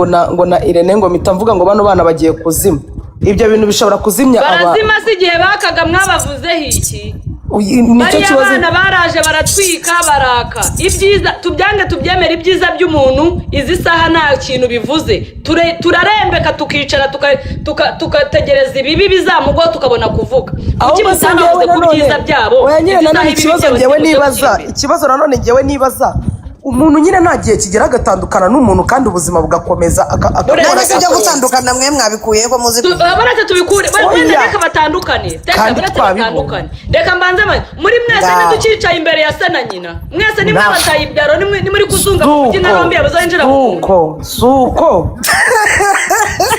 ngo na Irene, ngo mpita mvuga ngo bano bana bagiye kuzima. Ibyo bintu bishobora kuzimya aba. Barazima se? Igihe bakaga mwabavuzeho iki? Nicyo Bariya kibazo. bana baraje baratwika, baraka ibyiza. Tubyange tubyemere, ibyiza by'umuntu izi saha nta kintu bivuze. Turarembeka, tukicara, tugategereza ibibi bizamugwaho, tukabona kuvuga. Kuki Ahubwo se mutabavuze njyewe ku nanone, byiza byabo? oya nyine, Izi saha nanone ibibi ikibazo byabo njyewe ntibuze nibaza, gushyira imbere. ikibazo nanone njyewe nibaza, umuntu nyine nta gihe kigera agatandukana n'umuntu kandi ubuzima bugakomeza, agakora None se ibyo akazi. gutandukana mwe mwabikuye ko muzi? Baretse tubikure. Oya. Wenda reka batandukane. Reka Kandi baretse twabibonye. batandukane. Reka mbanze muri mwese Ngaho. ntidukicaye imbere ya se na nyina? Mwese nimwe bataye ibyaro, nimwe muri kuzunga mu mujyi na rombi bazinjira mu nzu. Suko, suko,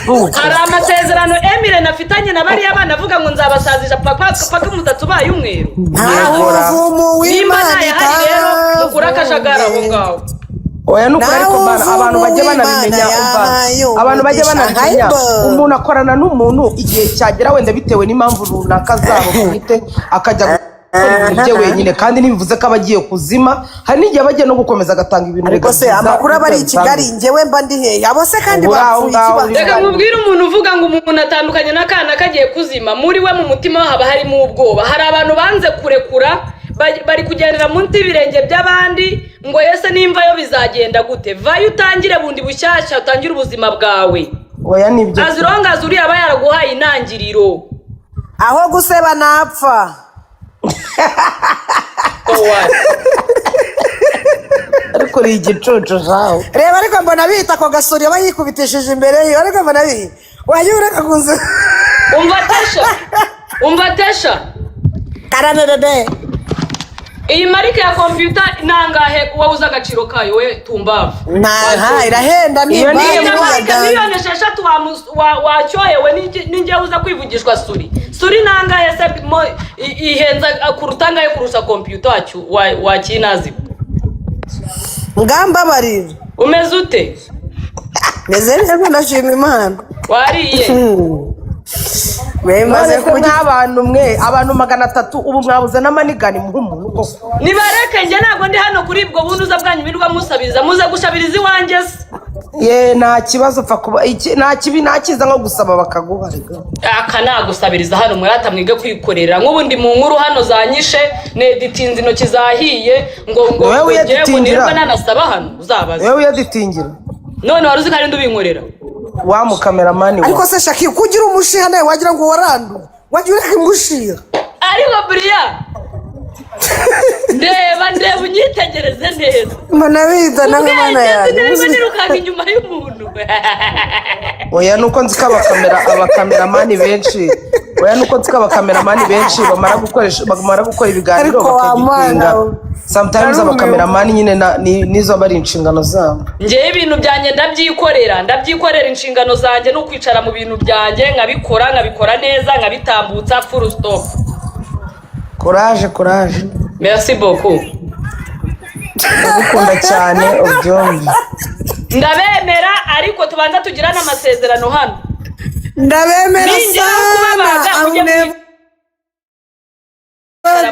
suko. Hari amasezerano Emile nafitanye na bariya bana avuga ngo nzabasazisha paka paka umusatsi ubaye umweru. Nta Yegora. muvumo Nimba w'Imana ntayahari rero, mukure akajagari aho ngaho. Oya, nukuri, ariko Nawe bana, abantu bajya uvumo banabimenya. w'Imana Umva, yahaye abantu bajya umugisha. banabimenya. Hayibo. Umuntu akorana n'umuntu, igihe cyagera, wenda bitewe n'impamvu runaka zabo bwite, akajya gukora ibintu bye wenyine, kandi ntibivuze ko aba agiye kuzima. Hari n'igihe aba agiye no gukomeza agatanga ibintu Ariko se byiza, amakuru aba ari i bitandukanye. Kigali, njyewe mba ndi hehe? Abo se kandi Ubu uri aho bapfuye ngaho iki? uri Reka nkubwire, umuntu uvuga ngo umuntu atandukanye n'akana kagiye kuzima, muri we mu mutima we haba harimo ubwoba. Hari abantu banze kurekura, bari kugendera munsi y'ibirenge by'abandi ngo ese nimva yo bizagenda gute? Vayo utangire bundi bushyashya, utangire ubuzima bwawe. Oya, nibyo. As long as uriya aba yaraguhaye intangiriro. Aho guseba napfa. So what? Ariko uri igicucu zawe. Reba, ariko mbona bita ako gasuri aba yikubitishije imbere ye, ariko mbona bi wajya ureka kuza. Umva Tesha, umva Tesha. Karame bebe. Iyi marike ya kompiyuta nangahe? Wowe uzi agaciro kayo, we tumbavu. Ntaha irahenda. Iyo ni Nimba Iyi marike ni miliyoni 6 wacyohewe n'ingewe uza kwivugishwa suri suri nangahe se? Ihenza kuruta angahe kurusha kompiyuta wakinazi? Ngambabarira. Umeze ute? Meze neza, ndashima Imana. Wariye? Maze None se kurya. mw'abantu mwe, abantu 300, ubu mwabuze n'amanigani muha umuntu koko? Nibareke, njye ntabwo ndi hano kuri ubwo buntuza bwanyu birirwa musabiriza. Muze gushabiriza iwanjye se? Ye, nta kibazo, upfa kuba nta kibi, nta cyiza nko gusaba bakaguha rega. Aka nagusabiriza hano, murata mwige kwikorera. Nk'ubu ndi mu nkuru hano zanyishe, neditinze, intoki zahiye, ngo Wowe ngo ngewe ngo uyeditingira? nirirwa nanasaba hano, uzabaze. Wowe uyaditingira? None wari uzi ko ari ndi ubinkorera? Wa mukameramani Ariko wa se Shaki, ko ugira umushiha nawe wagira ngo waranduye, wajya ureka umushiha. Ariko buriya ndeba, ndeba, unyitegereze neza. Mbona bizana nk'amana Ubwenge yanjye. nirirwa nirukanka inyuma y'umuntu. Oya, nuko nzi ko abakameramani benshi, oya, nuko nzi ko abakameramani benshi bamara gukoresha, bamara gukora ibiganiro Ariko wa bakagitinga. Mana we. Sometimes Narumiwe. abakameramani nyine nizo aba ari inshingano zabo. Ngewe ibintu byanjye ndabyikorera, ndabyikorera. Inshingano zanjye ni ukwicara mu bintu byanjye nkabikora, nkabikora neza, nkabitambutsa, full stop. Courage, courage. Merci beaucoup. Ndagukunda cyane, ubyumve. Ndabemera, ariko tubanza tugirane amasezerano hano. Ndabemera Ninjya sana. kubabaga, ujye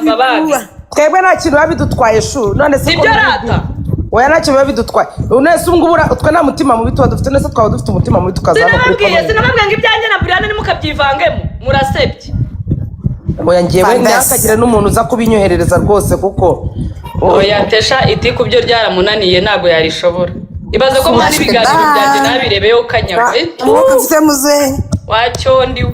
mbabage. Twebwe nta kintu biba bidutwaye shu, none se ko Sibyo rata? Oya, ntacyo biba bidutwaye. None se ubu ngubu twe nta mutima mubi tuba dufite? None se twaba dufite umutima mubi tukaza hano kuri Sinababwiye? comment? Sinababwiye ngo ibyanjye na Brian ntimukabyivangemo? Murasebye. Oya, ngewe Fantasy. ntihakagire n'umuntu uza kubinyoherereza rwose kuko Oya, Tesha iti ku byo ryaramunaniye, ntabwo yarishobora. Ibaze ko mwana ibiganiro byanjye nabirebeyeho kanyaga. Umwuka mfite muzehe. Wacyondi.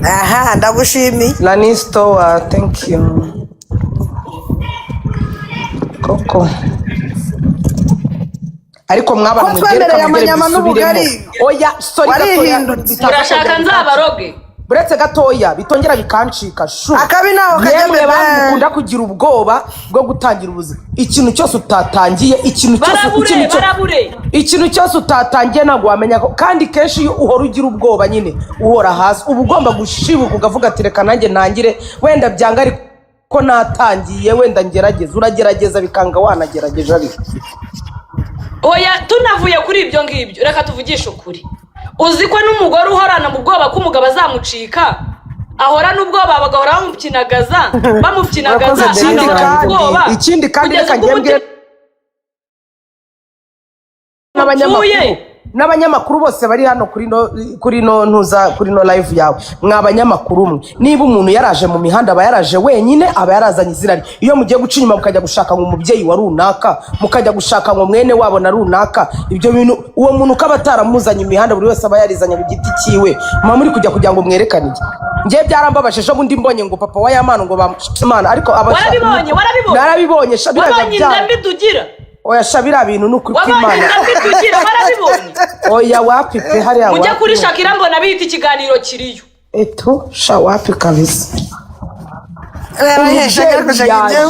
Aha ndagushimiye. Lani Store, thank you koko. Ariko mwaba Ko twemereye amanyama n'ubugari. Oya, sorry gatoya. Warihindutse. Urashaka nzabaroge? Buretse gatoya, bitongera bikancika shu. Akabi ntaho kajya Yemwe bebe. bantu mukunda kugira ubwoba bwo gutangira ubuzima, ikintu cyose utatangiye, ikintu cyose Barabure. ikintu Barabure. ikintu cyose utatangiye ntabwo wamenya ko, kandi kenshi iyo uhora ugira ubwoba nyine uhora hasi. Uba ugomba gushibuka ukavuga ati reka nanjye ntangire, wenda byanga ariko natangiye, wenda ngerageza. Uragerageza bikanga, wanagerageje ariko. Oya, tunavuye kuri ibyo ngibyo, reka tuvugishe ukuri. Uzi ko n'umugore uhorana mu bwoba ko umugabo azamucika, ahorana ubwoba, bagahora bamupyinagaza, bamupyinagaza, Urakoze, Ikindi agahorana kandi ubwoba ikindi kandi kugeza reka ubwo njye mbwire n'abanyamakuru mupfuye. N'abanyamakuru bose bari hano kuri no ntuza, kuri no live yawe, mwa banyamakuru mwe, niba umuntu yaraje mu mihanda, aba yaraje wenyine, aba yarazanye izina rye. Iyo mugiye guca inyuma mukajya gushaka ngo umubyeyi wa runaka, mukajya gushaka ngo mwene wabo na runaka, ibyo bintu uwo muntu ukaba ataramuzanye imihanda, buri wese aba yarizanye ku giti cyiwe, muba muri kujya kugira ngo mwerekane iki? Njye byarambabaje ejo bundi mbonye ngo papa wa Yamana ngo bamana, ariko Warabibonye, warabibonye. Narabibonye sha, biriya Wabonye bya inda mbi tugira? Oya sha, biriya bintu ni ukuri Wabonye kw'Imana. inda mbi tugira, warabibonye? Oya, wapi pe, hariya Mujya wapi. kuri Shakira, mbona bita ikiganiro kiriyo. Eto sha, wapi kabisa. Umubyeyi Umubyeyi yaje,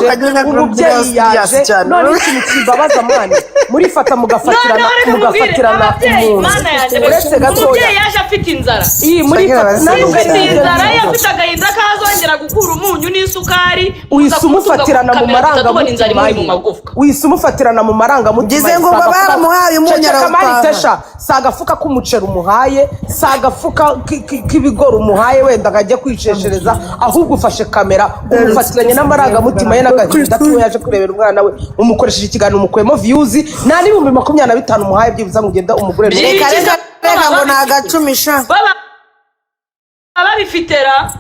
umubyeyi yaje. None ikintu kimbabaza, mwana, murifata mugafatirana, Noneho reka mubwire mugafatirana ababyeyi, umuntu. Mana yanjye, Uretse gatoya. umubyeyi yaje afite inzara, Iyi murifata Shakira. afite inzara ye, afite agahinda kazongera gukura umunyu n'isukari, Uhise uza kumutunga umufatirana ku mu kamera, tubona inzara marangamutima imuri mu ye. magufwa. Uhise umufatirana mu marangamutima Ngize ye. ngo Si agafuka- baramuhaye umunyu Ceceka mani. arawutaha. Tesha, si agafuka k'umuceri umuhaye, si agafuka k'ibigori umuhaye wenda akajya kwiceshereza, ahubwo ufashe kamera umufatiranye n'amarangamutima ye n'agahinda kiwe yaje kurebera umwana we, umukoresheje ikiganiro, umukuyemo views. Nta n'25,000 umuhaye byibuze ngo ugende umugure. Reka, reka, reka, ngo ni agacumi sha. Baba babifitera.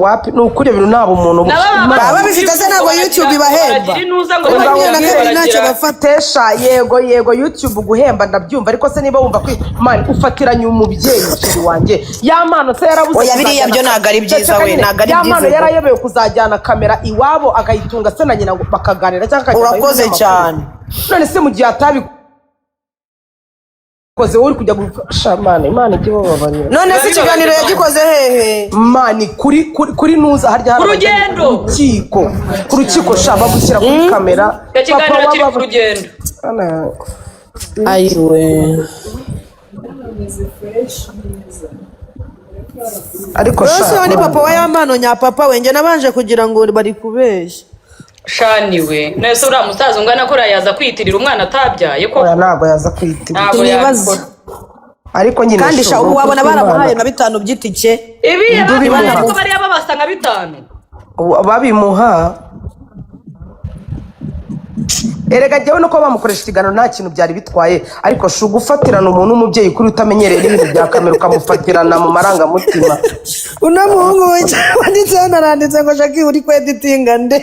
Wapi, ni ukuri, ibintu ntabwo umuntu Nabo Baba babifite se, ntabwo YouTube ibahemba? Baragira inuza ngo Kuri baragira, 22 ntacyo baragira. bafata. Tesha, yego yego, YouTube guhemba ndabyumva, ariko se niba wumva ko man ufatiranye umubyeyi, chéri wanjye, ya mpano se yarabuze Oya, biriya kuzajyana- byo ntabwo ari byiza Ceceka we, nyine, ntabwo ari ya byiza mpano ubwo. yarayobewe kuzajyana kamera iwabo akayitunga se na nyina ngo bakaganira, cyangwa akajyana Urakoze n'umunyamakuru. cyane. None se mu gihe atabikoze, wowe uri kujya gufasha Mana, Imana ijye ibababarira. None se ikiganiro yagikoze hehe? Mani, kuri nuza harya hari Ku rugendo. ku rukiko, ku rukiko sha, bagushyira kuri kamera. Icyo kiganiro Papa kiri ku rugendo. Ana- Ayiwe. Ariko Rwose sha we ni papa wa Yamano nyapapa we, njye nabanje kugira ngo bari kubeshya. Shaniwe, nese uriya musaza ungana kuriya yaza kwiyitirira umwana atabyaye ko? Oya, ntabwo yaza kwiyitirira. Ntabwo Sinibaza. yabikora. Ariko nyine Kandi sha, ubu wabona baramuhaye nka bitanu by'itike. Ibi Ndubimuha. ko bariya babasa nka bitanu. Ubu babimuha erega, njyewe nuko bamukoresha ikiganiro nta kintu byari bitwaye, ariko sha, gufatirana umuntu w'umubyeyi kuri utamenyereye n'ibintu bya kamera, ukamufatirana mu marangamutima. Uno muhungu wanditse hano aranditse ngo: "Shaki, uri kweditinga nde?"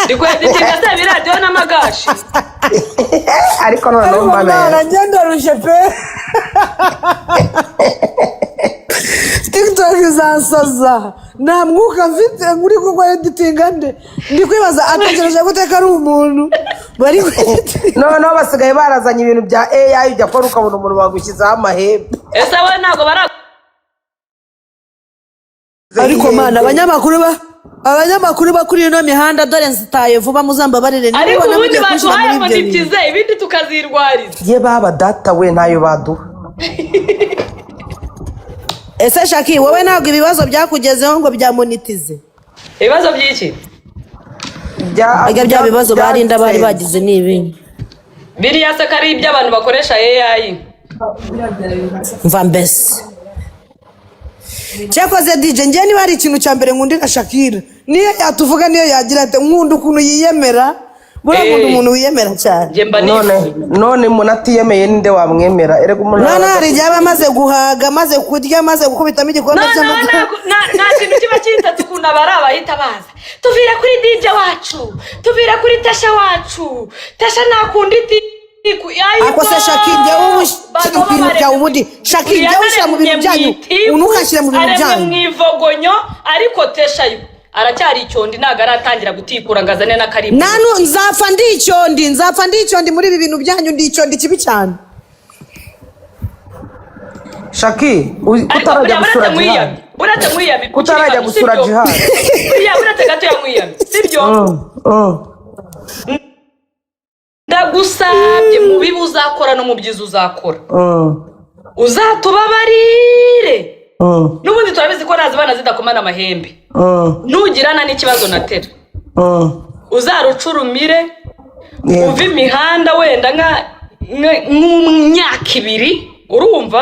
Ndi kweditinga se ibiradiyo n'amagashi? Ariko noneho Ariko mbana mwana, njye ndarushe pe, TikTok izansaza, nta mwuka mfite. Uri kuko editinga nde? Ndi kwibaza ategereje gute ko ari umuntu bari kweditinga. Noneho basigaye barazanye ibintu bya AI, ujya kubona ukabona umuntu bagushyizeho amahembe. Ese we ntabwo bara Ariko mana, abanyamakuru ba kuri ino mihanda, dore nzitaye vuba, muzambabarire. Ariko Nimubona ubundi mugiye kunshyira baduhaye muri ibyo bintu. monetize, ibindi tukazirwariza. Ye baba data we, ntayo baduha. Ese Shaki, wowe ntabwo ibibazo byakugezeho ngo bya monetize? Ibibazo by'iki? Bya bibazo barinda bari bagize ni ibindi. Biriya se ko ari iby'abantu bakoresha AI? Mva mbese, cyakoze DJ, njye niba hari ikintu cya mbere nkundira Shakira, niyo yatuvuga, niyo yagira ati, nkunda ukuntu yiyemera. Buriya nkunda umuntu wiyemera cyane. Njye mba None nifuza. None umuntu atiyemeye, ninde wamwemera? Erega umuntu None hari igihe aba amaze guhaga, amaze kurya, amaze gukubitamo igikombe Noneho cy'amata. nta kintu kiba kintatse ukuntu abari abahita baza: "Tuvire kuri DJ wacu, tuvire kuri Tasha wacu, Tasha ntakunda itiku." Ako se Shaki, njyewe ubu ushyira mu bintu byawe ubundi, Shaki, njyewe ushyira mu bintu byanyu, ntukashyire mu bintu Aremwe byanyu. mu ivogonyo, ariko Tesha yo aracyari icyondi, ntabwo aratangira gutikura ngo azane n'akaribu. Nanu nzapfa ndi icyondi, nzapfa ndi icyondi muri ibi bintu byanyu, ndi icyondi kibi cyane. Shaki, Ariko kutarajya buriya gusura buretse mwiyamye, Jihad, buretse mwiyamye, kutarajya gusura sibyo? Jihad. Buriya buretse gato ya mwiyamye, sibyo? Ndagusabye, mu bibi uzakora no mu byiza uzakora, uzatubabarire. N'ubundi turabizi ko nazibana zidakomana amahembe. Nugirana n'ikibazo na Tera, uzarucurumire, uve imihanda wenda nk'imyaka 2, urumva?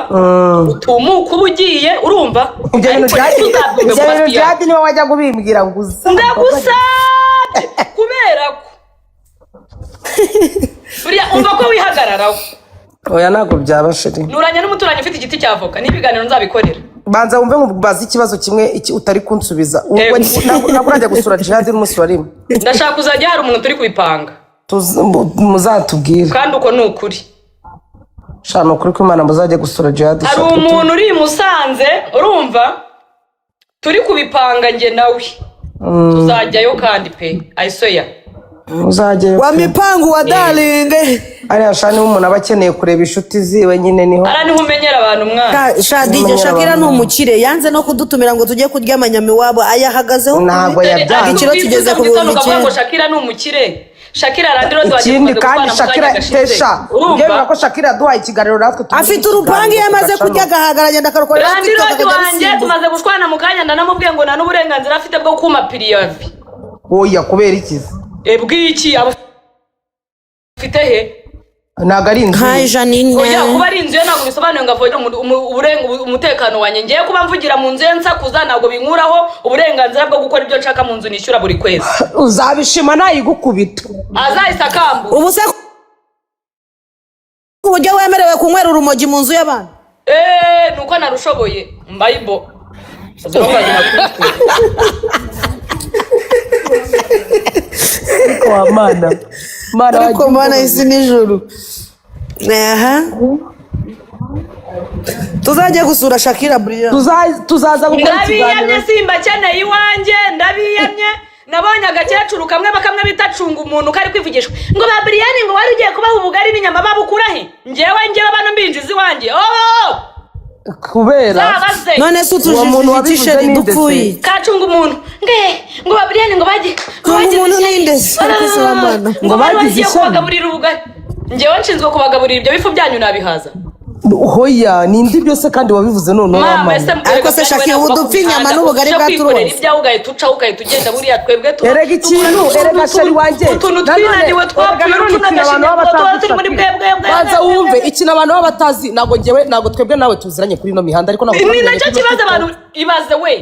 Utumuke uba ugiye, urumva? Ibyo bintu Ariko ntituzabyumve ibyo mu bintu matwi yawe. Jihad niwe wajya kubimbwira ngo uza. Ndagusabye, kubera ko buriya umva ko wihagararaho. Oya, ntabwo byaba, chérie. Nturanye n'umuturanyi ufite igiti cya avoka, n'ibiganiro nzabikorera. Banza wumve ngo bazi ikibazo kimwe iki utari kunsubiza. Yego. Ntabwo urajya gusura Jihadi n'umunsi wa rimwe? Ndashaka kuzajya, hari umuntu turi kubipanga. Muzatubwire. Kandi uko ni ukuri. Sha, ni ukuri ko Imana, muzajya gusura Jihadi. Hari umuntu uri i Musanze, urumva, turi kubipanga njye nawe, tuzajyayo kandi pe, ayisoya. Muzajyayo Wa pe. mipangu wa darling. Ariya sha, niba umuntu aba akeneye kureba inshuti ziwe nyine niho. Hariya niho umenyera abantu, mwana. Sha DJ, Shakira ni umukire, yanze no kudutumira ngo tujye kurya amanyama iwabo, ayahagazeho. Ntabwo yabyanze. Igiciro kigeze ku bihumbi ukavuga ngo 9. Shakira ni umukire. Shakira Randi Rose wagiye Ikindi tumaze kandi gukorana mu Shakira kanya gashize. tesha Urumva ngewe ko Shakira yaduhaye ikiganiro, natwe tumuhe Afite urupangu, iyo amaze ikiganiro. kurya agahagara, agenda akarukorera Randi TikTok, Rose akajya wanjye arusimbuka. tumaze gushwana mu kanya, ndanamubwiye ngo nta n'uburenganzira afite bwo kuma préavis. Oya, kubera ikizi? Bw'iki aba afite he? Ntabwo ari inzu Hi ye. Janine. Oya, kuba ari inzu ye ntabwo bisobanuye ngo avogere umutekano wanjye. Ngiye kuba mvugira mu nzu ye nsakuza, ntabwo binkuraho uburenganzira bwo gukora ibyo nshaka mu nzu nishyura buri kwezi. Uzabishima nayigukubita. Azahise akambura. Ubu se ku buryo wemerewe kunywera urumogi mu nzu y'abantu? Eee, nuko narushoboye mbayibo. Ariko wa Mana, Mana. Ariko Wagiye Mana isi n'ijuru, aha tuzajya gusura Shakira Brian. Tuzaza gukora Ndabiyamye. ikiganiro. Simba akeneye iwanjye, ndabiyamye. Nabonye agakecuru kamwe bakamwe bita cunga umuntu kari kwivugishwa ngo ba Brian, ngo wari ugiye kubaha ubugari n'inyama, babukura he? Ngewe bano mbinjiza iwanjye, oh! Kubera Zabaze. None se Uwo muntu utujijije wabivuze iki, chérie? ninde se? Dupfuye. Kacunga umuntu nge ngo ba Brian ngo bagiye ngo Cunga bagize umuntu ishyari. ninde se? Ariko se wa Mana. Ngo Ngo bari bagize bagiye ishyari. kubagaburira ubugari, ngewe nshinzwe kubagaburira ibyo bifu byanyu nabihaza. Hoya, nindi byose kandi wabivuze noneho. Mama, Wamana. ese Ariko se Shakira, ubu dupfa inyama n'ubugari uje bwa kwikorera turoza. ibyawe ugahita ucaho ugahita ugenda, buriya twebwe Erega ikintu, erega chérie wanjye, utuntu nanone- twinaniwe erega twapfuye nanone urupfu ikintu abantu baba n'agashinyaguro tuba batazi, turi muri Shakira. bwe bwe bwe Banza bwe, wumve bwe. ikintu abantu baba batazi, ntabwo ngewe, ntabwo twebwe nawe tuziranye kuri ino mihanda, ariko ntabwo Ni twamenyanye nacyo kuri kibazo TikTok. abantu ibaze we.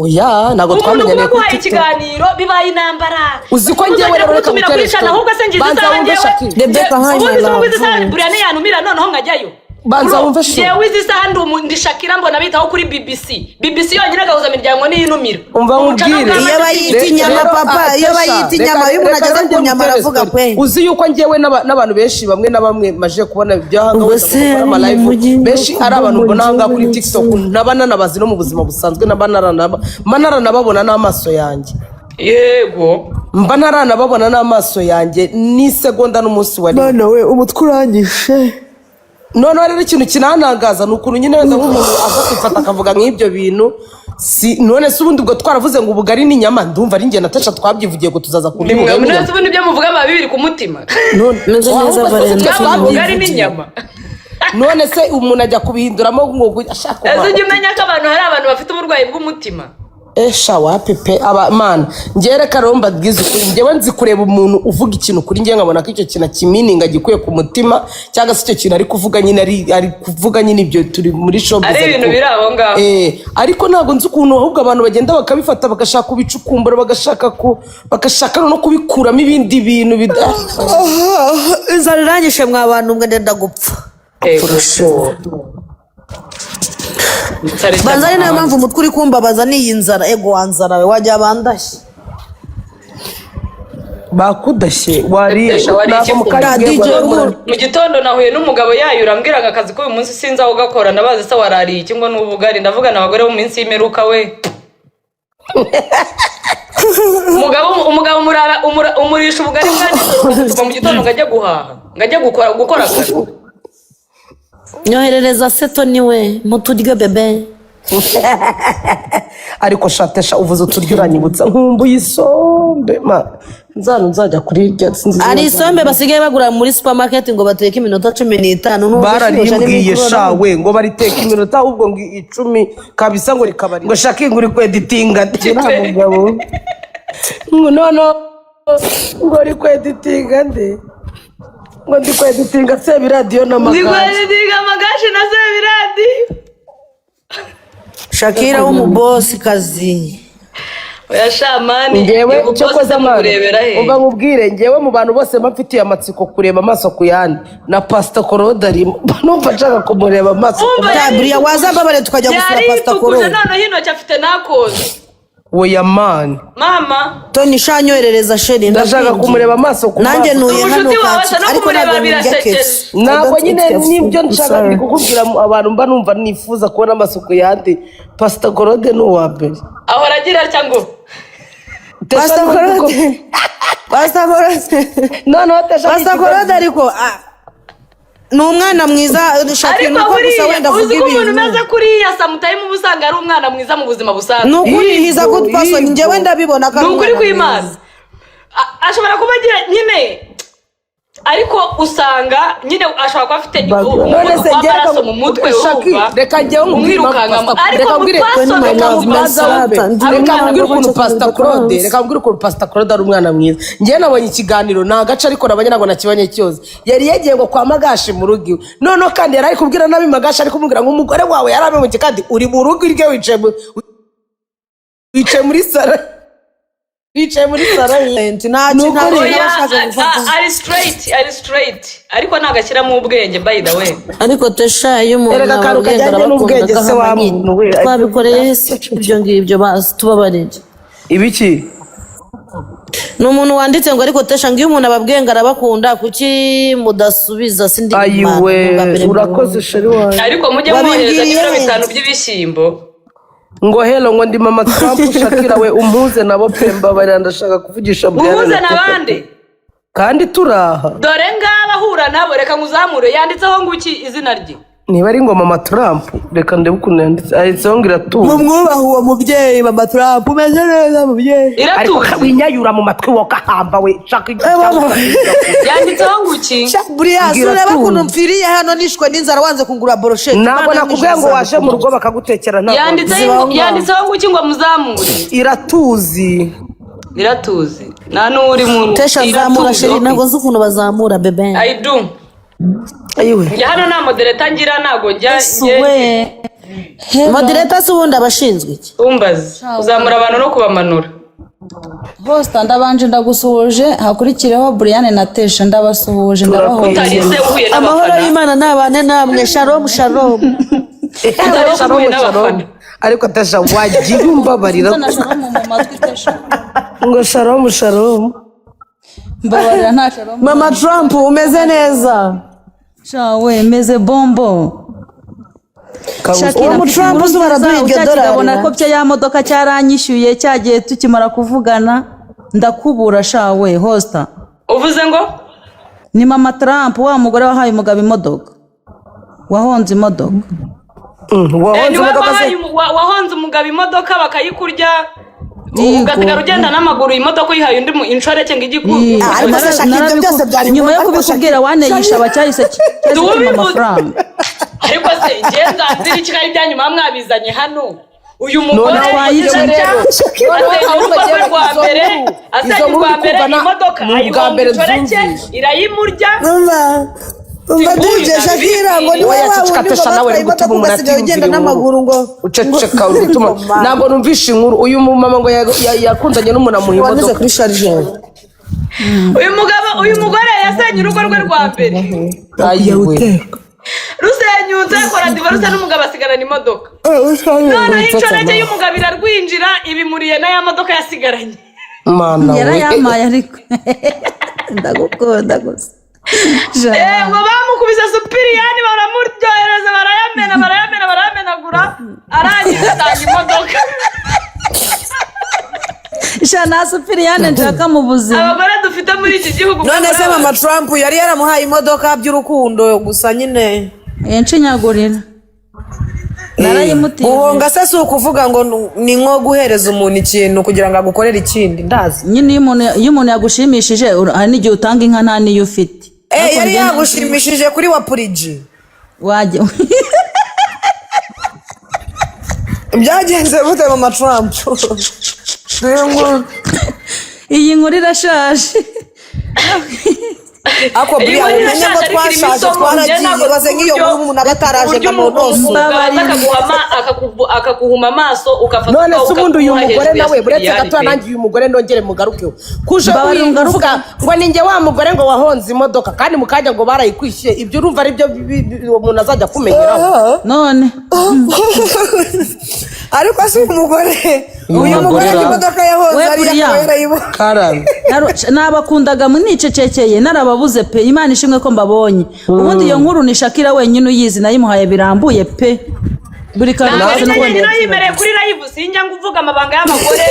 Oya, ntabwo Umuntu kuba twamenyaniye kuri aguhaye TikTok. ikiganiro bibaye intambara. Uzi ko njyewe Uzajya rero reka kumutumira ngutere kuri channel, story. ahubwo se ngize Banza isaha wumve, njyewe Shakira. Rebecca, hi, my ubundi se love. ubu izi saha Brian yantumira noneho nkajyayo? Banza Bro, wumve shu. njyewe izi saha ndi Shakira, mbona bitaho kuri BBC. BBC yonyine gahuza miryango niyinumira. Umva Umucana nkubwire. bwa Iyo bayita inyama, Rero, papa, ah, iyo Tesha, bayita inyama, reka- iyo umuntu reka ageze ku njye nyama ngutere aravuga story. kwe. Uzi yuko njyewe n'abantu benshi bamwe na bamwe maje kubona ibyahanga Ubwo wenda se bakora ama live, mujyi benshi ari abantu mbona ahangaha kuri mujyi TikTok, naba nanabazi no mu buzima busanzwe, naba mba naranababona n'amaso yanjye. Yego. Mba ntaranababona n'amaso yanjye n'isegonda n'umunsi wa rimwe. Mana we, umutwe uranyishe. Noneho rero ikintu kinantangaza ni ukuntu nyine wenda nk'umuntu aza kwifata akavuga nk'ibyo bintu. Si none se ubundi ubwo twaravuze ngo ubugari n'inyama, ndumva ari njye na Tasha twabyivugiye ngo tuzaza kurya ubugari None n'inyama. se ubundi ibyo muvuga biba bibiri ku mutima? None Meze neza, ahubwo se Valentine. Mwaba ubugari twabyivugiye. n'inyama. None se umuntu ajya kubihinduramo ngo ashaka Ese ujya umenya ko abantu, hari abantu bafite uburwayi bw'umutima? Esha, wapi pe. Aba mana, njyewe reka rero mbabwize ukuri, njyewe nzi kureba umuntu uvuga ikintu kuri njye nkabona ko icyo kintu akimininga gikuye ku mutima, cyangwa se icyo kintu ari kuvuga nyine ari kuvuga nyine ibyo turi muri showbiz. Ari ibintu biri aho ngaho. Ariko ntabwo nzi ukuntu ahubwo abantu bagenda bakabifata, bagashaka kubicukumbura, bagashaka no kubikuramo ibindi bintu bida Inzara iranyishe mwa bantu mwe, ndenda gupfa. Yego. Banza ari nayo mpamvu umutwe uri kumbabaza n'iyi nzara. Ego wa nzara we, wajya bandashye. Bakudashye wariye? Esha, wariye Ntabwo mu iki? kanya Da, ugiye DJ guhura. Ruhuru. Mu gitondo nahuye n'umugabo yayura, ambwira ngo akazi k'uyu munsi sinzi aho gakora. Ndabazi se warariye iki? Ngo ni ubugari. Ndavuga abagore bo mu minsi y'imperuka we. Umugabo umurisha ubugari bwa nijoro, ukamutuma mu gitondo ngo ajye guhaha, ngo ajye gukora akazi. Nyoherereza seto niwe muturyo bébé. Ariko shatesha, uvuze uturyo uranyibutsa, nkumbuye isombe ma nzana nzajya kurirya, sinzi izina Hari ryayo. isombe basigaye bagura muri supermarket ngo bateke iminota 15 n'ubwo Bararimbwiye shawe ngo bariteka iminota ahubwo ngo 10 kabisa, ngo rikaba ngo shake ngo uri kweditinga nde mugabo, ngo nono ngo uri kweditinga nde, ngo ndi kweditinga Sebiradiyo Ndi n'amagare. kweditinga amagashi na Sebiradi. Shakira w'umubosi kazi. Oya shamani. Ngewe ubu cyo bose koza amana mukurebera he? Umva nkubwire, ngewe mu bantu bose mba mfitiye amatsiko kureba amaso ku yandi, na Pasita Korode arimo. Numva nshaka kumureba amaso ku Umva. maso. Buriya wazambabare tukajya gusura Pasita Yaritukuje. Korode. Noneho intoki afite n'akoze. Oya mani. Mama. Toni, shanyoherereza chérie. Ndashaka Ndakwinginze. kumureba amaso ku Nanjye maso. ntuye hano Umushuti wawe Kacyiru asa no ariko kumureba ntabwo ndya birasekeje. kesi. Ntabwo nyine nibyo nshaka, ndi kukubwira abantu mba numva nifuza kubona amaso ku yandi, Pasita Korode ni uwa mbere. Ahora agira atya ngo Tesha Pasita ni uko- Korode, Pasita Korode. Noneho Tesha ni Pasita ikigo- Korode ariko ni umwana mwiza Shakira. Ariko Nuko gusa buriya wenda uzi avuga ko umuntu ibintu. umeze kuriya sometime uba usanga ari umwana mwiza mu buzima busanzwe. Ni ukuri, he's a good person. Yego. Njyewe ndabibona ko Ni ari ukuri umwana kw'Imana. mwiza. Ashobora kuba agira nyine, ariko usanga nyine ashobora kuba afite None umuvuduko se njyewe w'amaraso mu mutwe. Shaki, urumva reka njyewe nkubwire impamvu umwirukankamo Pastor- ariko reka mu nkubwire- pasoni reka mu buzima mbanza busanzwe wumve. ari Reka umwana nkubwire ukuntu mwiza. Pastor Claude, reka nkubwire ukuntu Pastor Claude ari umwana mwiza. Njyewe nabonye ikiganiro, ni agace ariko nabonye, ntabwo nakibonye cyose. Yari yagiye ngo kwa Magashi mu rugo iwe. Noneho kandi yari ari kubwira nabi Magashi, ari kumubwira ngo umugore wawe yari abimuke kandi uri mu rugo irwe, wicaye muri salo, wicaye muri salo ye. Nta kintu Ni ukuri. nta kintu Oya, aba ashaka gufata. ari straight, ari straight, ariko ntabwo ashyiramo ubwenge, by the way. Ariko Tesha, iyo umuntu Erega akantu ababwiye ngo kajyanye arabakunda n'ubwenge se wa agahama nyine. muntu we. Twabikoreye se ibyo ngibyo? Basi tubabarire. Ibiki? Ni umuntu wanditse ngo ariko Tesha, ngo iyo umuntu ababwiye ngo arabakunda kuki mudasubiza? Sindi Ayiwe, urakoze chérie wanjye. Ariko mujye mwohereza Wabibwiriye n'ibiro he? 5 by'ibishyimbo. Ngo hello, ngo ndi Mama Trump. Shakira we, umpuze nabo pe, mbabarira, ndashaka kuvugisha Brian Uhuze na Teta. n'abandi. Kandi turaha. Dore ngaba ahura nabo. Reka nkuzamure. Yanditseho ngo iki izina rye? Niba ari ngo Mama Trump, reka ndebe ukuntu yanditse, yanditseho ngo iratuza. Mumwubahe uwo mubyeyi. Mama Trump, umeze neza mubyeyi? Ariko Iratuza. winyayura mu matwi wowe gahamba we, shaka. Yanditseho ngo iki? Buriya Mbwira ureba tuzi. ukuntu mpfiriye hano nishwe n'inzara, wanze kungura brochette. Ntabwo nakubwiye ngo waje mu rugo bakagutekera, ntabwo. Yanditseho Zibaho ngaho. Yanditseho ngo iki ngo muzamure? Iratuzi. Iratuzi, nta n'uri mu Tesha, nzamura. Iratuzi, Chérie. okay. Ntabwo nzi ukuntu bazamura, bébé. I do. Ayiwe. Njye hano nta moderator ngira, ntabwo njya. Yesu we! Moderator se ubundi abashinzwe iki? Umbaze kuzamura abantu no kubamanura. Hosta, ndabanje ndagusuhuje, hakurikireho Brian na Tesha, ndabasuhuje, ndabahobeye. Utarise uhuye Amahoro n'abafana. y'Imana nabane namwe. Shalom, shalom. Utarise Shalom, uhuye shalom. n'abafana. Ariko Tesha, wagiye umbabarira. Nzana shalom mu matwi, Tesha. Ngo shalom, shalom. Mbabarira, nta shalom. Mama Trump, umeze neza? Shawe, meze bombo. Shakira, Uwo mu mfite Trump inkuru uzi baraduha nziza, iryo ucyakigabona dorari, ko bya ya modoka cyaranyishyuye cyagiye tukimara kuvugana ndakubura shawe hosta. Uvuze ngo? Ni Mama Trump, wa mugore wahaye umugabo imodoka, wahonze imodoka. Wahonze Niwe imodoka se? wahaye wahonze umugabo imodoka bakayikurya, Yego. ugasigara ugenda n'amaguru, imodoka uyihaye undi mu inshoreke ngo ijye Yego. Ariko se Shakira, ibyo byose byari Nyuma yo ngombwa, ariko kubikubwira waneyisha cyahise cyahise kimpa Tubivuze. amafaranga. Ariko se njye nzanzira iki kari ibyanyu muba mwabizanye hano? Uyu mugore Noneho yagize rero, atya, noneho asenya ahubwo urugo rwe njyewe rwa izo mbere, nkuru, asenya izo nkuru urwa ndi mbere kumva imodoka ni ubwa ayihonga mbere inshoreke nzumvise. irayimurya. Umva, umva. Siguyu, DJ Shakira ngo niwe Oya, wa ceceka wundi ngo Tesha, nawe batwaye uri gutuma imodoka umuntu ugasigaye ugenda atiyumvira inkuru. n'amaguru ngo Uceceka, uri gutuma ntabwo numvishe inkuru. Uyu mumama ngo yakundanye n'umuntu amuha Wanyuze imodoka. kuri chargeur. Uyu mugabo, uyu mugore yasenye urugo rwe rwa mbere. Ayiwe. Rusenyutse akora divorce n'umugabo, asigarana imodoka. Noneho inshoreke y'umugabo irarwinjira, ibimuriye na ya modoka yasigaranye. Mana we! Yarayampaye, ariko ndagukunda gusa. Ngo bamukubise supiriyani, baramuryohereza, barayamena, barayamena, barayamenagura, arangiza atanga imodoka. Sha, nta supiriyane nshaka mu buzima. Abagore dufite muri iki gihugu. None se Mama Trump yari yaramuhaye imodoka by'urukundo gusa nyine? Nshinyagurira, narayimutiye. Guhonga se si ukuvuga ngo ni nko guhereza umuntu ikintu kugira ngo agukorere ikindi? Ndazi. Nyine iyo umuntu yagushimishije, hari n'igihe utanga inka nta n'iyo ufite. Eh, yari yagushimishije kuri wa puriji? Wajya Byagenze gute, Mama Trump? Niyo nkuru. Iyi nkuru irashaje. Ako Iyi buriya nkuru umenye ngo irashaje ariko irimo twashaje, isomo. Njye twaragiye. ntabwo Ibaze nk'iyo uburyo nkuru umuntu aba ataraje uburyo ngo anonosore. umugabo aza akaguhuma amaso, ukafata None se ubundi uyu ukaguha mugore hejuru ya nawe, buretse sipiriyari gato, pe. nanjye uyu mugore nongere mugarukeho, kuje Mbabarira ungaruke. uvuga ngo ninjye wa mugore ngo wahonze imodoka, kandi mu kanya ngo barayikwishyuye. Ibyo urumva ari byo uwo muntu azajya akumenyeraho? None Ariko si umugore, uyu mugore mugore imodoka yahoze We ari buriya. akaba yarayibonye. Karame. Nabakundaga nicecekeye, narababuze pe. Imana ishimwe ko mbabonye. Ubundi iyo nkuru ni Shakira wenyine uyizi, nayimuhaye birambuye pe, buri kantu Ntabwo kose ari n'uko njye nyine wenda. yimereye kuri live. Sinjya ngo uvuga amabanga y'abagore.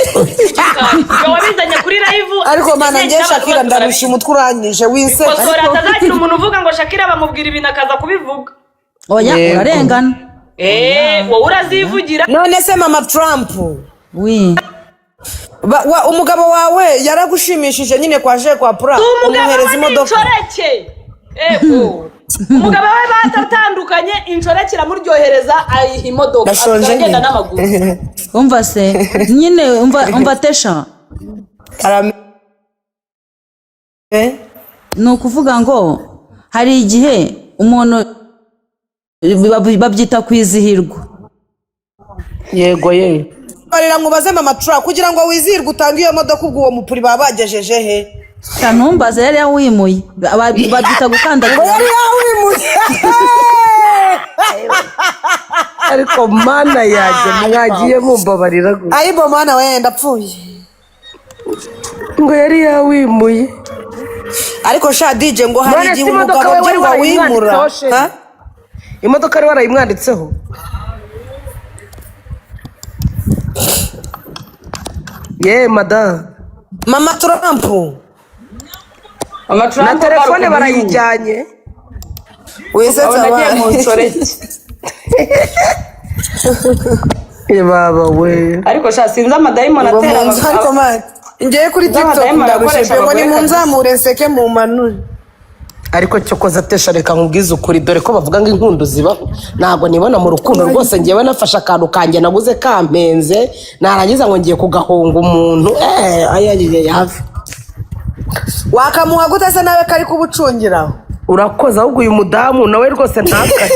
Ngo wabizanye kuri live. Ariko mana, njye Shakira ndarusha umutwe uranyije wiseka. Kosora, hatazagira umuntu uvuga ngo Shakira bamubwira ibintu akaza kubivuga. Oya. Yego. Urarengana. Eee, wowe urazivugira. None se mama Trump, Wi. Umugabo wawe yaragushimishije nyine kwa je kwa pura, Umugabo umuhereza we ni imodoka? inshoreke. Ego, umugabo we batatandukanye, inshoreke iramuryohereza, ayiha imodoka. Ndashonje agenda nyine. n'amaguru. Umva se nyine, umva Tesha. Karame. Ni ukuvuga ngo hari igihe umuntu babyita kwizihirwa. Yego ye. Barira nkubaze, mama Trump, kugira ngo wizihirwe utange iyo modoka, ubwo uwo mupuri baba bagejeje he? Ntumbaze, yari yawimuye. Babyita Ngo gukandagira. yari yawimuye? Ariko mana yanjye, mwagiye mumbabarira gutya. Ayibo mana we, ndapfuye. Ngo yari yawimuye. Ariko sha DJ, ngo hari None se igihe imodoka umugabo we wari byumva wimura. warayimwanditseho, sheri? Ha? Imodoka wari warayimwanditseho? Ye madamu. Mama Trump. Na telefone barayijyanye. Wisetsa. Nagiye mu Abana. nshoreke. Ye baba we. Ariko sha, sinzi amadayimoni Ngo atera mu nzu, ariko man, ngiye kuri Nzi TikTok, amadayimoni ndarushye akoresha pe, ngo abagore nimunzamure nseke mu manure. Ariko cyokoze Tesha, reka nkubwize ukuri, dore ko bavuga ngo inkundo zibaho, ntabwo nibona mu rukundo rwose. Ngewe nafashe akantu kanjye naguze kampenze, narangiza ngo ngiye kugahunga umuntu, ayayaya, hafi. Wakamuha gute se nawe kari kubucungiraho? Urakoze. Ahubwo uyu mudamu nawe rwose ntakare.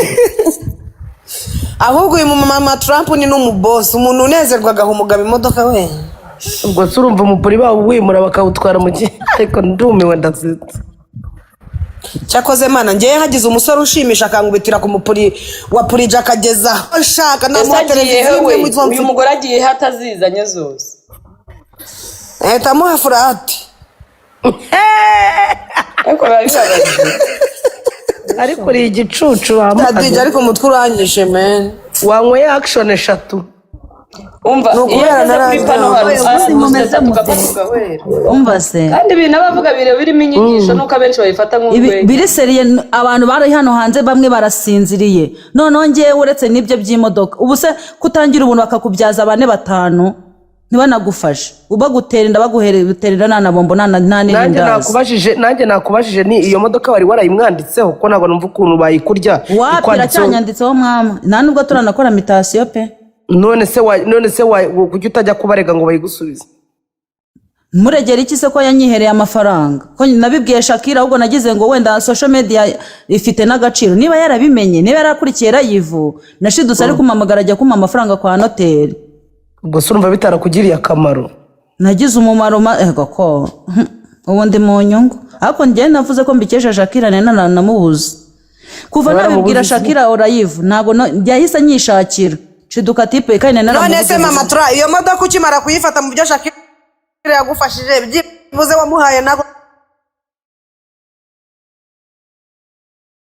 Ahubwo uyu mama Trump ni n'umubosi, umuntu unezerwa agaha umugabo imodoka we. Ubwo se urumva umupuri bawo wimura bakawutwara mu gihe? Ariko ndumiwe, ndasetse. Cyakoze mana, ngewe hagize umusore ushimisha akangubitira ku mupuri wa purije akageza aho nshaka, Ese namuha agiye televiziyo he imwe we? mu zo Uyu mfite. mugore agiye he atazizanye zose? Ahita amuha furati. Ariko biba bibabaje. Ariko uri igicucu. Tadije, ariko umutwe uranyishe men. Wanyweye action eshatu. Umva, Ni iyo ukubera ageze kuri pano nararyamye. hari Uyu munsi mumeze mute? tugahwera. Umva se. Kandi ibintu aba avuga birimo inyigisho, nuko abenshi babifata Ibi- nk'urwenya. Biri sérieux, abantu bari hano hanze bamwe barasinziriye. Noneho ngewe, uretse n'ibyo by'imodoka, ubu se kutangira ubuntu bakakubyaza bane batanu ntibanagufashe, bagutera inda, baguhera inda, nta na bombo, nta Nanjye n'irindazi. nakubajije ni iyo modoka wari warayimwanditseho, kuko ntabwo numva ukuntu bayikurya Wapi. ikwanditseho. Iracyanyanditseho mwama, nta nubwo turanakora mutation pe. None se kuki utajya kubarega ngo bayigusubize? Muregera iki se ko yanyihereye amafaranga? Ko nabibwiye Shakira, ahubwo nagize ngo wenda social media ifite n'agaciro, niba yarabimenye, niba yarakurikiye live, nashidutse ari kumpamagara ajya kumpa amafaranga kwa noteri. Ubwo se urumva bitarakugiriye akamaro? Nagize umumaro ego ko ubu ndi mu nyungu, ariko njyewe navuze ko mbikesha Shakira, nari namubuze kuva Waramubuze nabibwira iki? Shakira orayivu, ntabwo yahise anyishakira shiduka tipe kandi nari None se naramubuze. mama Tura, iyo modoka ukimara kuyifata, mu byo Shakira yagufashije, byibuze wamuhaye nako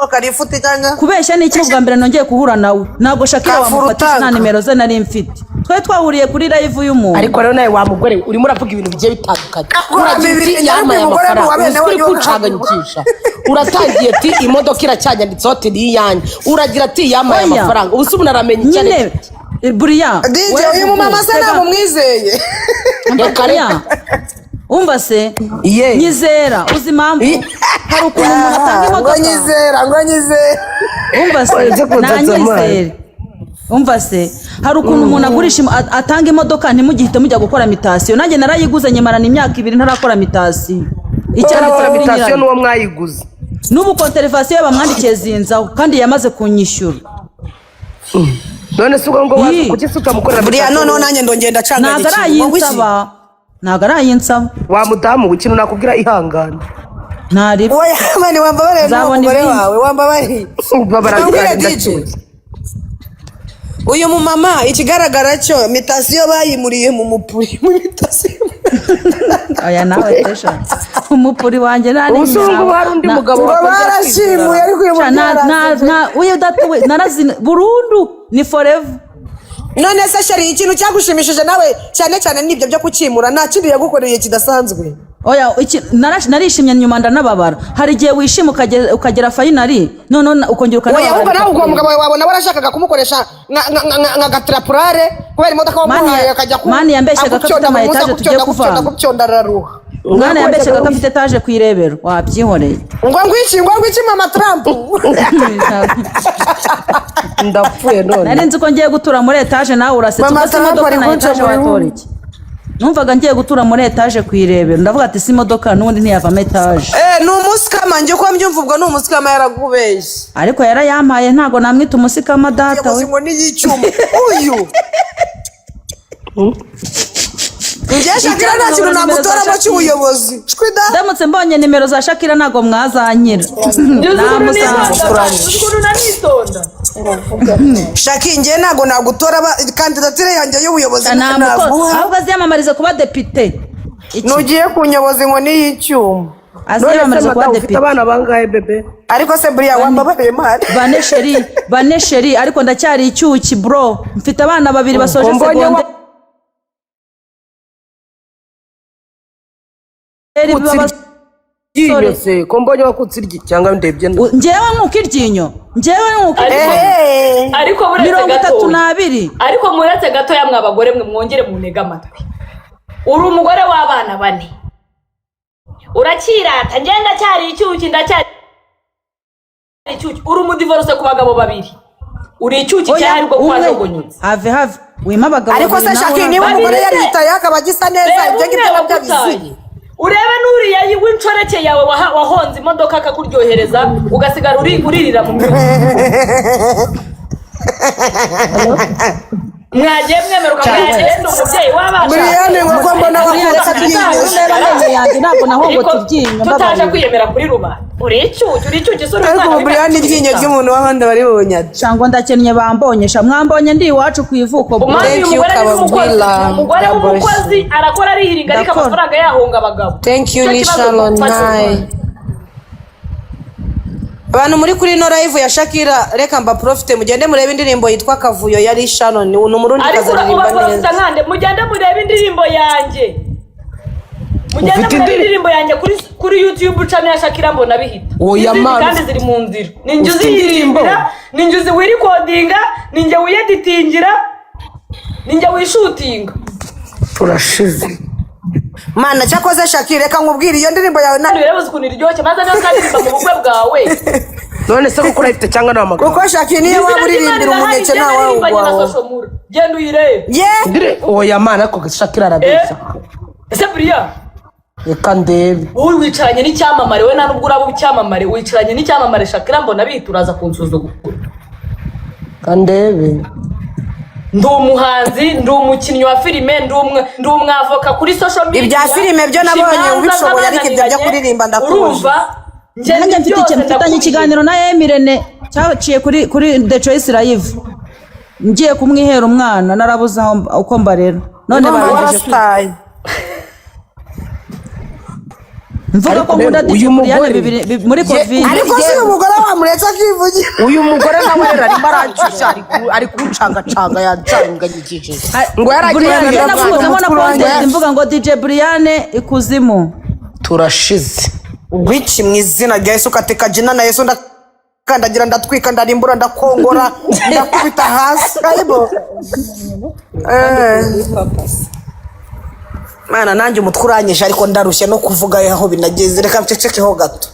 karifuti cyangwa Kubeshya ni iki? Bwa mbere nongeye guhura nawe, ntabwo Shakira wamufatisha nta Kafurutanga. nimero ze nari mfite. Twari twahuriye kuri live y'umuntu. Ariko rero nawe wa mugore we, urimo uravuga ibintu bigiye bitandukanye. Akora Uragira uti bibiri, yampaye ariko uyu mugore ni amafaranga uwa bene uzi ko uri wanyu. kuncanganyikisha. Uratangiye ati imodoka iracyanyanditseho, ati ni iyanjye, uragira ati yampaye Oya. amafaranga. Ubu se umuntu aramenya icyo ari Nyine buriya DJ, uyu mumama se ntabwo umwizeye? Reka reka. Umva se. Ye. Nyizera, uzi impamvu? Hari ukuntu umuntu atanga Ngo imodoka. nyizera, ngo nyizera. Umva se. Uretse kunsatsa amazi. Nanyizere. Umva se, hari ukuntu umuntu agurisha atanga imodoka ntimugihite mujya gukora mutation. Nanjye narayiguze nyimarana imyaka 2 ntarakora mutation. Icyanditse kuri Mutation nyirayo. n'uwo mwayiguze. N'ubu contravention bamwandikiye zinzaho, kandi yamaze kunyishyura. None se ubwo ngo waza Ii. kuki se utamukorera Buriya mutation? noneho nanjye ndongera ndacanganya. Ntabwo arayinsaba, ntabwo arayinsaba. Wa mudamu we, ikintu nakubwira, ihangane. Ntaribi. Oya man, wambabariye n'uwo Nzabona mugore ibindi. wawe, wambabariye. Babara. Wambwire, DJ. Uyu mumama, ikigaragara cyo mutation bayimuriye mu mupuri, muri mutation. Oya nawe Tesha, umupuri wanjye nta Ubu se ubu ngubu hari undi mugabo Ngo wakongera barashimuye, ariko uyu Sha, mubyeyi na uyu data we narazina burundu, ni forever. None se chérie, ikintu cyagushimishije nawe cyane cyane nibyo byo kukimura? Nta kindi yagukoreye kidasanzwe? Oya, narishimye nyuma ndanababara. Hari igihe wishima ukagera finally, noneho ukongera Oya, ahubwo ukanababara. nawe ubwo mugabo wawe wabona warashakaga kumukoresha nka gatirapurare kubera imodoka Mani wamuhaye, akajya ku mani yambeshyaga ko afite akucyonda buri munsi, ama etaje tugiye akucyonda, akucyonda, kuvanga. Akucyonda, araruha. Umwana yambeshyaga ko afite etaje ku Irebero, wabyihoreye. Ngo ngwiki, ngo ngwiki, mama Trump? Ndapfuye none. Nari nzi ko ngiye gutura muri etaje, nawe urasetsa. Mama Ubwo se Trump imodoka ari na kunca etaje mu watora bihugu. iki? Numvaga ngiye gutura muri etaje ku Irebero, ndavuga ati si imodoka n'ubundi ntiyavamo etaje. Eh, ni umusikama, njye uko mbyumva ubwo ni umusikama, yarakubeshye. Ariko yarayampaye, ntabwo namwita umusikama data Yakoze we. inkoni y'icyuma uyu. Njye Shakira nta kintu namutoramo cy'ubuyobozi, shwida. Ndamutse mbonye nimero za Shakira ntabwo mwazanyira. Uzi ukuntu Namusanga. nitonda, uzi ukuntu nanitonda. Shaki, njye ntabwo nagutora kandidatire yanjye y'ubuyobozi naguha. Ahubwo aziyamamariza kuba depite. Iki? Nugiye kunyoboza inkoni y'icyuma. None se Aziyamamariza kuba madamu, ufite depite. abana bangahe, bébé? Ariko se buriya wambabariye mari? Bane chérie, bane chérie, ariko ndacyari icyuki bro. Mfite abana babiri basoje Mbonye segonderi b'abasore. Iryinyo se, ko mbonye wakutse iryi, cyangwa ndebye Njyewe nkuka iryinyo? Njyewe nkuka iryinyo? Ariko buretse 32. gatoya. 2. Ariko muretse gatoya, mwa bagore mwe, mwongere muntege amatwi. Uri umugore w'abana bane, urakirata, njye ndacyari icyuki, ndacyari icyuki. Uri umudivorce ku bagabo babiri, uri icyuki cyahari bwo Umwe. kwajogonyotse. Have, have, wima abagabo Ariko babiri se nawe Shaki, niba Babiri umugore se. yaritaye akaba agisa neza, Reba ibyo umwe ngibyo nabyo wagutaye, abizi. Urebe n'uriya w'inshoreke yawe wahonze imodoka akakuryohereza, ugasigara uririra mu myuka. Mwagiye mwemeruka, mwagenda umubyeyi w'abana. Buriyane, ngo mbona Buriya wakutse reka iryinyo. ndeba amenyo yanjye, ntabwo nahongotse Ariko iryinyo. tutaje Mbabarira. kwiyemera kuri rubanda, uri icyuki, uri icyuki, isura Ariko umwana ubu Buriyane, w'imyaka iryinyo 15. ry'umuntu w'abandi bari bunyate. Cyangwa ndakennye, bambonye sha, mwambonye ndi iwacu ku ivuko bro. Umwami, Thank uyu you, mugore ni umukozi. Kababwila. Umugore God bless. w'umukozi arakora, arihiringa, ariko Ndakora. amafaranga yahunga abagabo. Thank you. Nicyo Ni kibazo Sharon. dupfa. Hi. Abantu muri kuri ino live ya Shakira, reka mba profite, mugende murebe indirimbo yitwa Kavuyo yari Sharon, ni umurundi Ariko kazi, aririmba uba neza. nkande, mugende murebe indirimbo yanjye, mugende Ufite murebe indirimbo yanjye kuri YouTube channel ya Shakira mbona bihita. Oya, N'izindi man. kandi ziri mu nzira. Ni njye Ufite indirimbo? uziyirimbira, ni njye uziwirikodinga, ni njye wiyeditingira, ni njye wishutinga. Turashize. Mana, cyakoze Shakira, reka nkubwire, iyo ndirimbo yawe na Kandi bireba ukuntu iryoshye, maze niyo uzaririmba mu bukwe bwawe. None se kuko urayifite cyangwa ni amagambo? Kuko Shakira niyo waba uririmbira umuneke nta wawugwaho. Genda uyirebe. Ye. Oya mana, ariko Shakira arabeshya. Ese buriya Reka ndebe. Wowe wicaranye n'icyamamare, we nta nubwo uraba icyamamare, wicaranye n'icyamamare Shakira mbona bihita, uraza kunsuzugura. Reka ndebe. Ndi umuhanzi, ndi umukinnyi wa filime, ndi umwavoka kuri social media. Ibya filime byo nabonye Imanza ubishoboye, ariko ibyo byo z'abananiranye, kuririmba ndakubuje. urumva njye Nanjye mfite byose mfitanye ndakubwiye. ikiganiro na Emirene cyaciye kuri The Choice Live, ngiye kumwihera umwana, narabuze aho uko mbarera, none Ndumva barangije warasitaye. Mvuga ko Ariko nkunda rero, DJ uyu Brianne mugore- muri covid. Ariko si uyu mugore wamuretse akivugira? Uyu mugore nawe rero arimo aranshyushya, ari kuncangacanga, yancanganyikije ngo yaragiye Brianne, njye arira. nakubuze na content mvuga ngo DJ Brianne ikuzimu. Turashize. Wiki, mu izina rya Yesu, kateka jina na Yesu, ndakandagira, ndatwika, ndarimbura, ndakongora, ndakubita hasi. Karibu. Eh. Mana, nanjye umutwe uranyishe, ariko ndarushye no kuvuga aho binageze, reka ncecekeho gato.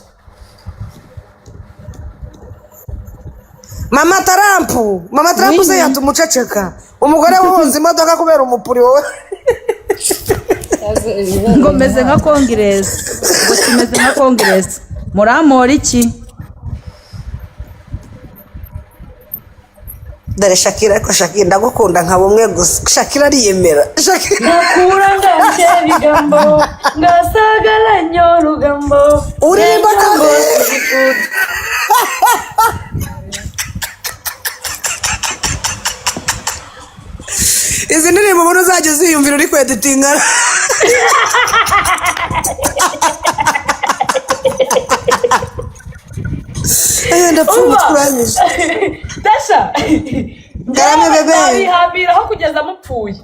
Mama Tarampu, mama Tarampu se yatuma uceceka? Umugore wahunze imodoka kubera umupuri, wowe. Ngo meze nka kongeresi, ngo kimeze nka kongeresi. Muramora iki? Dore Shakira, ariko Shakira ndagukunda nka bumwe gusa. Shakira ariyemera, Shakira. Nakura nganje bigambo ngasagala nyorugambo. Uririmba kandi. Izi ndirimbo ubona uzajya uziyumvira uri kweditinga. Ndapfa umutwe uranyije. Dasha. Karame bebe. Nzabihambiraho kugeza mupfuye.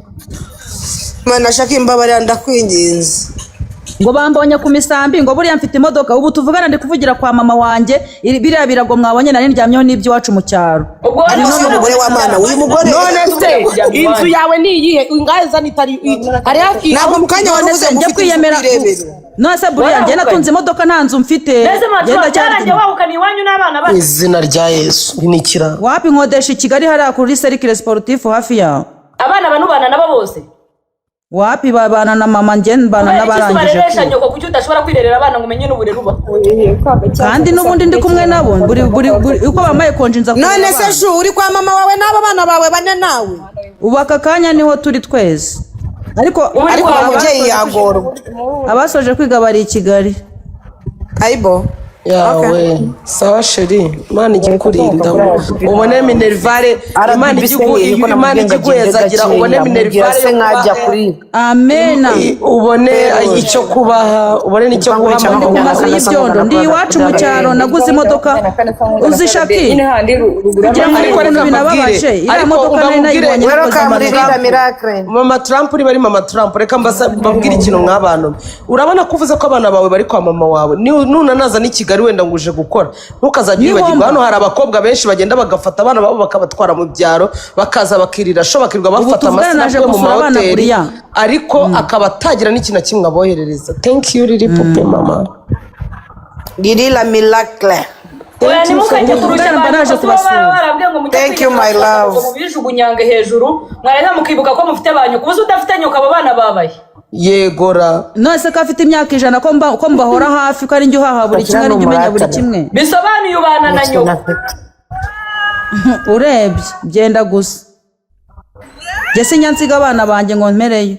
Mana Shakira, imbabarira, ndakwinginze. Ngo bambonye ku misambi, ngo buriya mfite imodoka. Ubu tuvugana ndi kuvugira kwa mama wanjye. Biriya birago mwabonye nari ndyamyeho n'iby'iwacu mu cyaro. Ubwo Ariko si umugore wa mana uyu mugore. None se inzu yawe ni iyihe? Ingahe nitari hari? Ntabwo mu kanya wari None uvuze se ngo njye ufite inzu kwiyemera kwirebera. None se buriya njye natunze imodoka, nta nzu mfite. Mbese Njye matura ndacyari- byarangiye wahukana iwanyu n'abana bato? Izina rya Yesu ni ikiraro. Wapi, nkodesha i Kigali hariya kuri Cercle Sportif hafi yaho. Abana banubana nabo bose? Wapi, babana na mama, njye mbana Kubera iki se n'abarangije ubareresha kwiga. nyoko? Kuki udashobora kwirerera abana ngo umenye n'uburere uba? Kandi n'ubundi ndi kumwe nabo buri uko bambaye konji nza kureba None se abana. shu, uri kwa mama wawe n'abo bana bawe bane nawe? Ubu aka kanya niho turi twese, ariko Uri Ariko kwa uwo mubyeyi yagorwa. Abasoje kwiga bari i Kigali. Ayibo. Yawe, sawa chérie, Imana ijya ikurinda ubone minerval. Imana ijya Imana ijya iguhezagira ubone minerval se yo nkajya kuba kuri Amena. Ubone icyo kubaha, ubone n'icyo guha. Ndi ku mazu y'ibyondo, ndi iwacu mu cyaro, naguze imodoka. Uzi Shaki, kugira ngo Ariko ukuntu reka binababaje, mbabwire, iriya ariko modoka nari mbabwire, nayibonye nakoze Welcome impanuka. Lilila Miracle. Mama Trump, niba ari Mama Trump, reka mbabwire ikintu mw'abantu. Urabona ko uvuze ko abana bawe bari kwa mama wawe. Nunanaza n'i Kigali wenda ngo uje gukora, ntukazajya Niho wibagirwa. mba. Hano hari abakobwa benshi bagenda bagafata abana babo bakabatwara mu byaro, bakaza bakirira sho, bakirirwa Ubu bafata tuvugana naje amasinapu yo mu gusura abana mahoteli, buriya. ariko akaba atagira n'ikintu na kimwe aboherereza. Thank you, Lili Pupe mama. Lilila Miracle. Oya, ntimukajye kurushya Mba abantu naje kuko baba kubasura. barabwiye ngo mujye Thank you, kwiga my love. ngo mubijugunyange hejuru, mwarangiza mukibuka ko mufite ba nyoko. Ubu se udafite nyoko abo bana babaye? Yegora. None se ko afite imyaka 100, ko mbahora hafi, ko ari njye uhaha buri kimwe, ari njye umenya buri kimwe? Bisobanuye ubana na nyoko. Urebye byenda gusa. Njye sinjya nsiga abana banjye ngo mpereyo.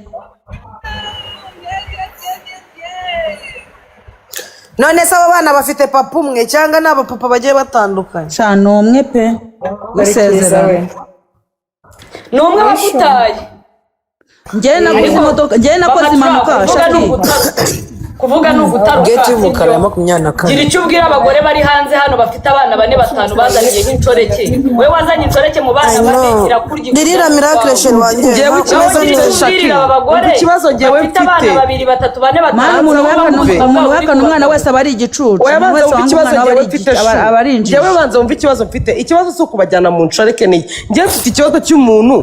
None se abo bana bafite papa umwe cyangwa ni abapapa bagiye batandukanye? Sha, ni umwe pe, w'isezerano. Ni umwe wagutaye. Njyewe naguze imodoka, njyewe nakoze Mama impanuka. Trump, kuvuga ni Shaki. ugutaruka, kuvuga ni ugutaruka. Geti y'umukara ya Sibyo? 24. Gira icyo ubwira abagore bari hanze hano bafite abana bane, batanu, bazaniye nk'inshoreke. Wowe wazanye inshoreke mu bana bane, irakurya. Lilila Miracle sheri wanjye. Njyewe ikibazo Nawe gira mfite icyo Shaki, ubwirira aba bagore ikibazo njyewe bafite abana mfite. babiri, batatu, bane, Mana, batanu. umuntu wihakana Wumve. umuntu wihakana umwana wese aba ari igicucu. Oya, Umuntu banza wese wumve wanga ikibazo umwana we aba njyewe ari mfite. aba Shu, aba ari injiji. njyewe banza wumve ikibazo mfite. Ikibazo si ukubajyana mu nshoreke niyi. Njyewe mfite ikibazo cy'umuntu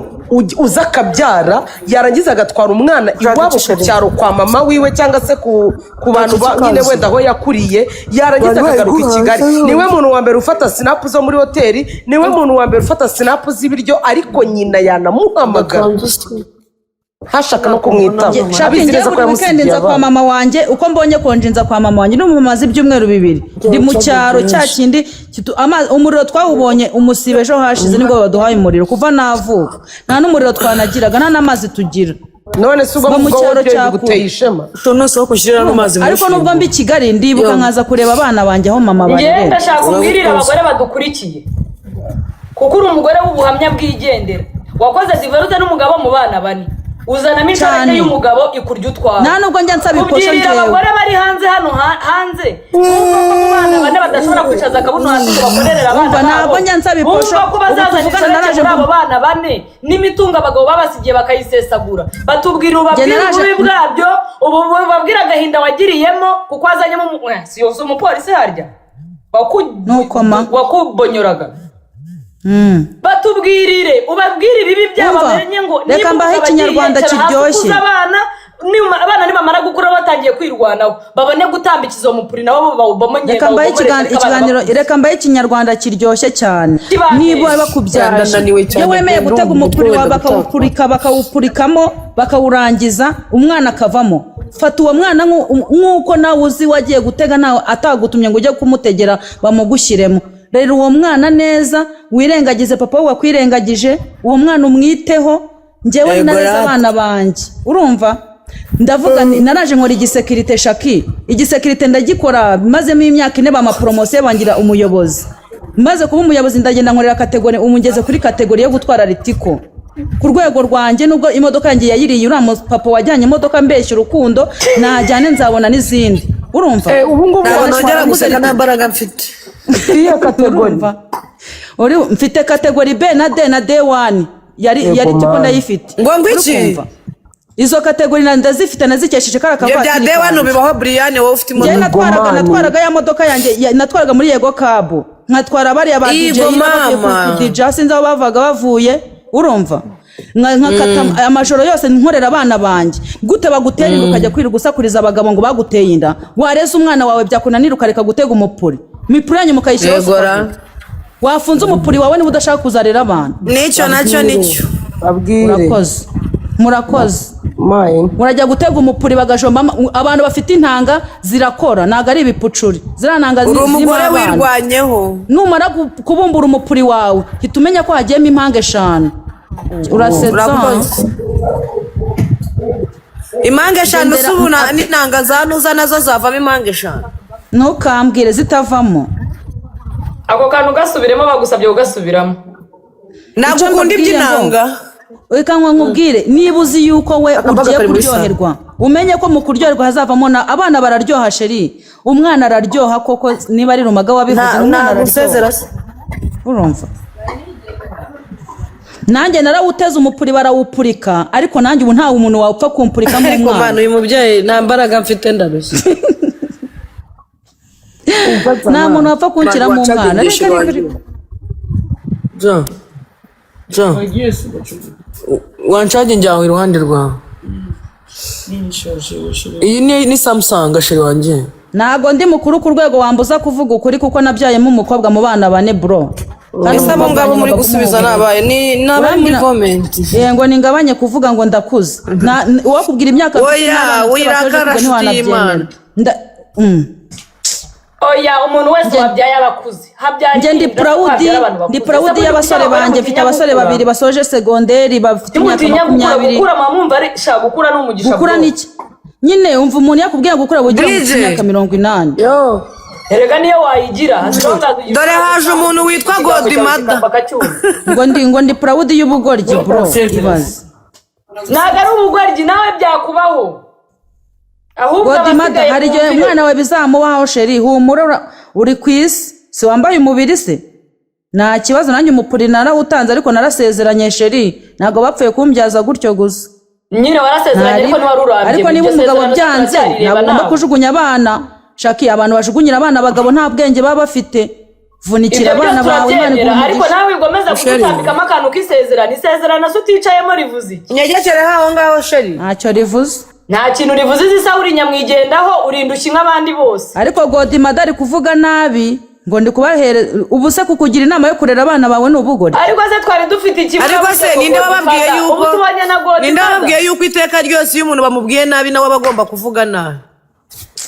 uza akabyara, yarangiza agatwara umwana iwabo ku cyaro kwa mama wiwe cyangwa se ku bantu nyine wenda aho yakuriye, yarangiza Bari akagaruka i bariguhaye. Kigali. Niwe muntu wa mbere ufata snap zo muri hoteli, niwe muntu wa mbere ufata snap z'ibiryo, ariko nyina yanamuhamagara ntashaka no kumwitaba. Shaki, Abizi njyewe neza ko buri weekend yamusigiye nza kwa abana. mama wanjye. Uko mbonye konje nza kwa mama wanjye. N'ubu maze ibyumweru 2 ndi mu cyaro cya kindi umuriro twawubonye umusibe ejo hashize, nibwo baduhaye umuriro. Kuva navuka nta n'umuriro twanagiraga, nta n'amazi tugira. None se ubwo Mba mu ubwo cyaro wowe cya biguteye kure. ishema? None aho kushyirira n'amazi muri Ariko nubwo mbi i Kigali, ndibuka nkaza kureba abana banjye aho mama Njyewe barerera. ndashaka ubwirire abagore badukurikiye, kuko uri umugore w'ubuhamya bwigendera, wakoze divorce n'umugabo mu bana bane, uzanamo inshoreke Cyane. y'umugabo ikurya utwawe. Nta nubwo njya nsaba ikosha Ubwirira njyewe. abagore bari hanze hano hanze, bumva ko mu bana bane badashobora kwicaza akabuno hasi ngo bakorere abana Umva, babo. ntabwo njya nsaba ikosha. Bumva ko Ubu bazazana tuvugana inshoreke naraje muri abo bana bane n'imitungo abagabo babasigiye bakayisesagura. Batubwira, ubabwira Njye naraje- ububi bwabyo, ubu ubabwira agahinda wagiriyemo kuko wazanyemo si umupolisi harya Nuko ma. wakubonyoraga. Batubwirire, ubabwire ibibi byabo, Umva, bamenye ngo reka niba mbahe umugabo agiye Ikinyarwanda yicara hasi kiryoshye. ukuza abana. Abana nibamara gukura batangiye kwirwanaho, babone gutambikiza uwo mupuri, nabo bawubamo. Reka mbahe ikiganiro, reka mbahe ikinyarwanda kiryoshye cyane. Kibahe. Niba bakubyaje, Ndananiwe cyane iyo wemeye pe, gutega ndumva umupuri umutwe wawe, wenda bakawupurika, bakawupurikamo, bakawurangiza, umwana akavamo, fata uwo mwana nk'uko nawe uzi wagiye gutega, nawe atagutumye ngo ujye kumutegera bamugushyiremo. Rero uwo mwana neza, wirengagize papa we wakwirengagije, uwo mwana umwiteho. Njyewe Yego, nareze rata. abana banjye, urumva? Ndavuga nti naraje nkora igisekirite, shaki, igisekirite ndagikora, mazemo imyaka 4, bampa promotion, bangira umuyobozi. Maze kuba umuyobozi, ndagenda nkorera category, ubu ngeze kuri category yo gutwara Ritco ku rwego rwanjye, nubwo imodoka yanjye yayiriye uriya papa wajyanye imodoka mbeshya urukundo. Najyane, nzabona n'izindi, urumva? Ubu ngubu Ntabwo Nzatwara nongera guseka, Ritco. nta mbaraga mfite. Iyo category? Urumva? Mfite category B na D na D1 yari Yego, yari Ritco man. ndayifite. Ngo iki? Urikumva? Izo category ndazifite, nazikesheje kariya Ibyo bya kavatiri D1 kanjye. bibaho, Brian, wowe ufite Njyewe imodoka. natwaraga Mani. natwaraga ya modoka yanjye natwaraga muri Yego Cab, nkatwara bariya ba DJ Yego, bavuye mama. ku DJ, sinzi aho bavaga bavuye, urumva? Nkakata amajoro yose nkorera abana banjye. Gute bagutera inda ukajya kwirirwa usakuriza abagabo ngo baguteye inda? Wareze umwana wawe, byakunanira ukareka gutega umupuri, imipuri yanyu mukayishyiraho Yego ra. supanete. Wafunze umupuri wawe niba udashaka kuzarera abana. Nicyo nacyo nicyo. Babwire. Murakoze, murakoze. Mayi. Murajya gutega umupuri bagajomba abantu bafite intanga zirakora, ntabwo ari ibipucuri, ziriya ntanga Uri zirimo umugore abana. wirwanyeho. Numara kubumbura umupuri wawe, hita umenya ko hagiyemo impanga 5. Urasetsa. Urakoze. Impanga 5? Gendera- Se ubu n'intanga za nuza nazo zavamo impanga 5? Ntukambwire zitavamo. Ako kantu gasubiremo, bagusabye kugasubiramo. Ntabwo Icyo ukunda mbabwiye ngo- iby'inanga. Reka ngo nkubwire, niba uzi yuko we Akabaga ugiye kari muri kuryoherwa, umenye ko mu kuryoherwa hazavamo na abana bararyoha. Chérie, umwana araryoha koko, niba ari Rumaga wabivuze, Nta umwana nta araryoha. gusezera se. Urumva, nanjye narawuteze umupuri barawupurika, ariko nanjye ubu ntawe umuntu wapfa kumpurikamo Ariko umwana. Mana, uyu mubyeyi, nta mbaraga mfite, ndarushye. Nta muntu wapfa kunshyiramo umwana. Reka, reka, reka. Jo, Jo, wancage njyawe iruhande rwawe. Iyi ni Samsung, chérie wanjye. Ntabwo ndi mukuru ku rwego wambuza kuvuga ukuri, kuko nabyayemo umukobwa mu bana bane, bro. Kandi Ese abo umukobwa ngabo wanjye muri ngomba gusubiza kumuha. nabaye ni n'abari muri Urambwira- comment. Yego, ningabanye kuvuga ngo ndakuze. Uwakubwira imyaka mfite Oya, n'abana mfite wirakara, basoje kwiga, nshuti y'Imana. ntiwanabyemera. Oya, umuntu wese wabyaye aba akuze, habyara Njye ndi impinja, proud, habyara abantu ndi bakuze. proud Ese y'abasore burya banjye. Mfite abasore gukura? babiri basoje segonderi, bafite imyaka Ntimutinya gukura. 20. Gukura muba mwumva ari sha, gukura ni umugisha, Gukura bro. ni iki nyine? Umva, umuntu yakubwira gukura bugira ngo ufite Bridget. imyaka 80. Yo. Erega niyo wayigira as long as ugifite Dore haje umuntu witwa ikiganza cyawe Godimada. bakacyumva. Ngo ndi proud y'ubugoryi, bro, ibaze. Ntabwo ari ubugoryi, nawe byakubaho. Ahubwo Godimada, abasigaye hari igihe bumvire. umwana wawe bizamubaho. Chérie, humura, uri ku isi, si wambaye umubiri se? Nta kibazo. Nanjye umupuri narawutanze, ariko narasezeranye, chérie, ntabwo bapfuye kumbyaza gutyo gusa. Nyine warasezeranye, ariko ntiwari urambye. Ariko niba Iryo umugabo sezerano byanze, turacyarireba ntabwo ugomba nawe. kujugunya abana. Shaki, abantu bajugunyira abana abagabo nta bwenge baba bafite. Vunikira Ibyo abana byose bawe, Imana turabyemera, iguha ariko umugisha. nawe wigomeza Chérie. kudutambikamo akantu k'isezerano. Isezerano se uticayemo rivuze iki? Nyegekereho aho ngaho, chérie. Ntacyo rivuze. Nta kintu rivuze. Izi saha uri nyamwigendaho, urinda ushyi nk'abandi bose. Ariko Godimada ari kuvuga nabi ngo ndi kubahere ubu se kukugira inama yo kurera abana bawe ni ubugoryi? Ariko se twari dufite ikibuga? Ariko se ninde wababwiye yuko Ubu tubanye na ninde Godimada. wababwiye yuko iteka ryose iyo umuntu bamubwiye nabi nawe aba agomba kuvuga nabi?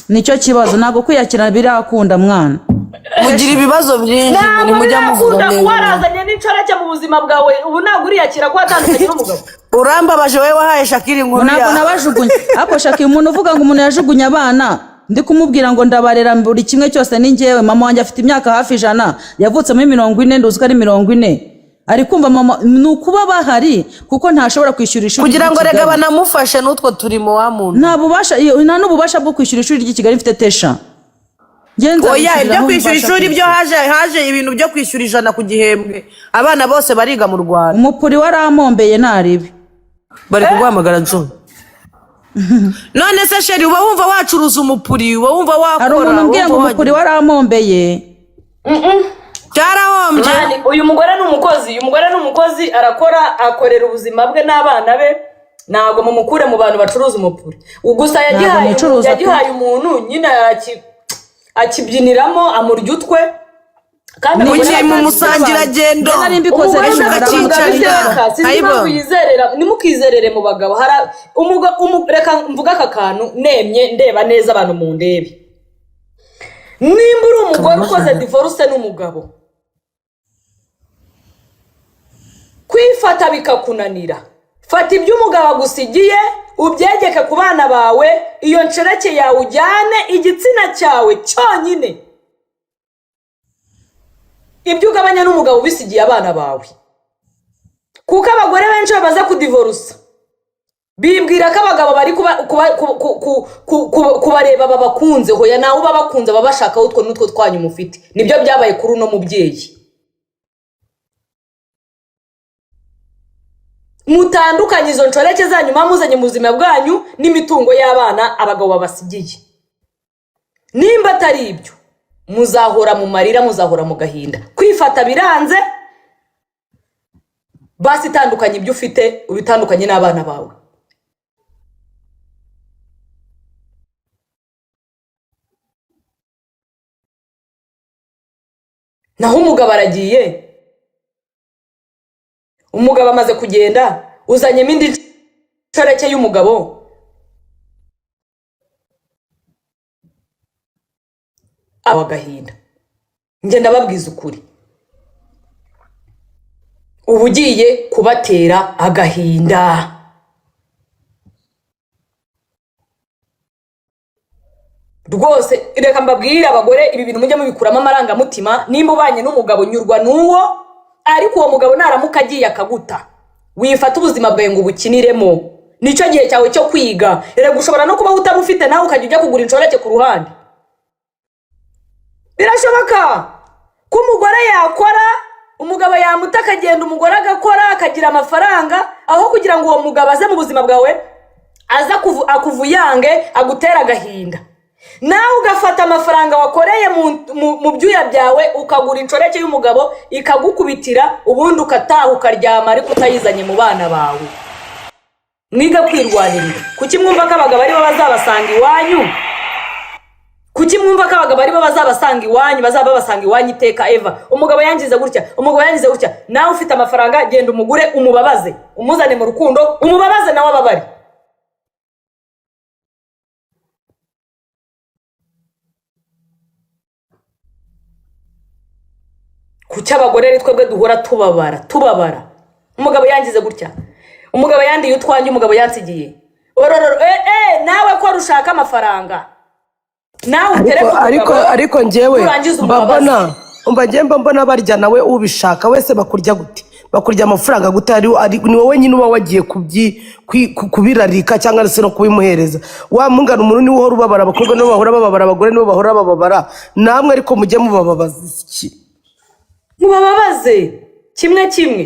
Nicyo kibazo, ntabwo kwiyakira birakunda, mwana. Mugira ibibazo byinshi. Ntabwo Ntimujya muvuga birakunda. neza. Warazanye n'inshorake mu buzima bwawe, ubu ntabwo uriyakira ko watandukanye n'umugabo. Urambabaje wowe wahaye Shakira inkuru Ntabwo yawe. nabajugunye. Ariko shaka umuntu uvuga ngo umuntu yajugunye abana, ndi kumubwira ngo ndabarera buri kimwe cyose ni njyewe. Mama wanjye afite imyaka hafi 100, yavutse muri 40, nduzi ko ari 40. Ari kumva mama ni ukuba bahari kuko ntashobora kwishyura ishuri Kugira ngo ry'i rega Kigali. banamufashe n'utwo turimo wa muntu. Nta bubasha, nta n'ububasha bwo kwishyura ishuri ry'i Kigali mfite, tesha. Njye Oya, nzabishyurira ibyo aho kwishyura mbasha ishuri byo kwishyura. haje ibintu byo kwishyura 100 ku gihembwe, abana bose bariga mu Rwanda. Umupuri waramombeye, ntaribi. Bari kuguhamagara, John. None se chérie, uba wumva wacuruza umupuri, uba wumva wakora? Hari umuntu umbwiye ngo wumva umupuri waramombeye. Cyarahombye. Mani, uyu mugore ni umukozi, uyu mugore ni umukozi, arakora, akorera ubuzima bwe n'abana be. Ntabwo mumukure mu bantu bacuruza umupuri. Gusa Ntabwo yagihaye nicuruza pe. Yagihaye umuntu nyine akibyiniramo, amurya utwe kandi abagore Mugiye mu batangiye musangiragendo. Njye nari mbikoze umugore ejo, udafite hari umugabo abantu iteka, sinzi Ayibo. impamvu yizerera. Ntimukizerere mu bagabo. Hari reka mvuge aka kantu nemye, ndeba neza abantu mu ndebe. Nimba uri umugore ukoze divorce n'umugabo, kwifata bikakunanira, fata ibyo umugabo agusigiye ubyegeke ku bana bawe. Iyo nshoreke yawe ujyane igitsina cyawe cyonyine, ibyo ugabanya n'umugabo ubisigiye abana bawe. Kuko abagore benshi bamaze kudivorusa bibwira ko abagabo bari kubareba babakunze. Hoya, nawe uba bakunze, baba bashakaho utwo n'utwo twanyu mufite. Nibyo byabaye kuri uno mubyeyi. Mutandukanye izo nshoreke zanyu mwamuzanye mu buzima bwanyu n'imitungo y'abana abagabo babasigiye. Nimba atari ibyo, muzahora mu marira, muzahora mu gahinda. Kwifata biranze, basi itandukanye ibyo ufite, ubitandukanye n'abana bawe. Naho umugabo aragiye, umugabo amaze kugenda, uzanyemo indi nshoreke y'umugabo. Aba agahinda. Njye ndababwiza ukuri, uba ugiye kubatera agahinda. Rwose reka mbabwire abagore, ibi bintu mujye mubikuramo amarangamutima. Nimba ubanye n'umugabo, nyurwa n'uwo. Ariko uwo mugabo naramuka agiye akaguta, wifata ubuzima bwawe ngo ubukiniremo. Nicyo gihe cyawe cyo kwiga. Erega ushobora no kuba utamufite, nawe ukajya ujya kugura inshoreke ku ruhande. Birashoboka ko umugore yakora, umugabo yamuta akagenda, umugore agakora akagira amafaranga, aho kugira ngo uwo mugabo aze mu buzima bwawe, aza akuvuyange, agutera agahinda, nawe ugafata amafaranga wakoreye mu byuya byawe, ukagura inshoreke y'umugabo ikagukubitira, ubundi ukataha ukaryama, ariko utayizanye mu bana bawe. Mwiga kwirwanirira. Kuki mwumva ko abagabo aribo bazabasanga iwanyu? Kuki mwumva ko abagabo aribo bazabasanga iwanyu, bazaba babasanga iwanyu iteka? Eva, umugabo yangize gutya, umugabo yangize gutya. Nawe ufite amafaranga, genda umugure, umubabaze, umuzane mu rukundo, umubabaze nawe ababare. Kuki abagore ari twebwe duhora tubabara, tubabara? Umugabo yangize gutya, umugabo yandiye utwanjye, umugabo yansigiye orororo. Nawe ko rushaka amafaranga, nawe utereke Ariko ariko umugabo, ariko njyewe nurangiza mba umubabaze. mbona, umva, njyewe mba mbona barya. Nawe ubishaka wese bakurya gute? Bakurya amafaranga gute? Ni wowe nyine uba wagiye kubirarika cyangwa se no kubimuhereza. Wa mungana, umuntu niwe uhora ubabara. Abakobwa nibo bahora bababara, abagore nibo bahora bababara. Namwe ariko mujye mubababaza iki? Mubababaze kimwe kimwe.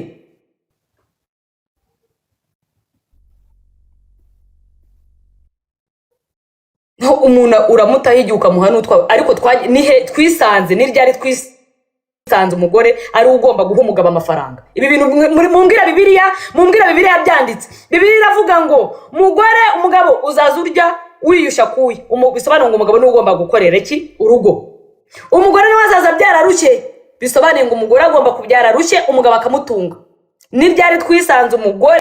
Nko umuntu uramutaho igihe ukamuha n'utwawe. Ariko nihe twisanze? Ni ryari twisanze umugore ari we ugomba guha umugabo amafaranga? Ibi bintu mumbwira Bibiliya, mumbwira Bibiliya byanditse. Bibiliya iravuga ngo mugore, umugabo uzaza urya wiyushya kuya. Bisobanuye ngo umugabo niwe ugomba gukorera iki? Urugo. Umugore nawe azaza abyara arushye, bisobanuye ngo umugore agomba kubyara arushye, umugabo akamutunga. Ni ryari twisanze umugore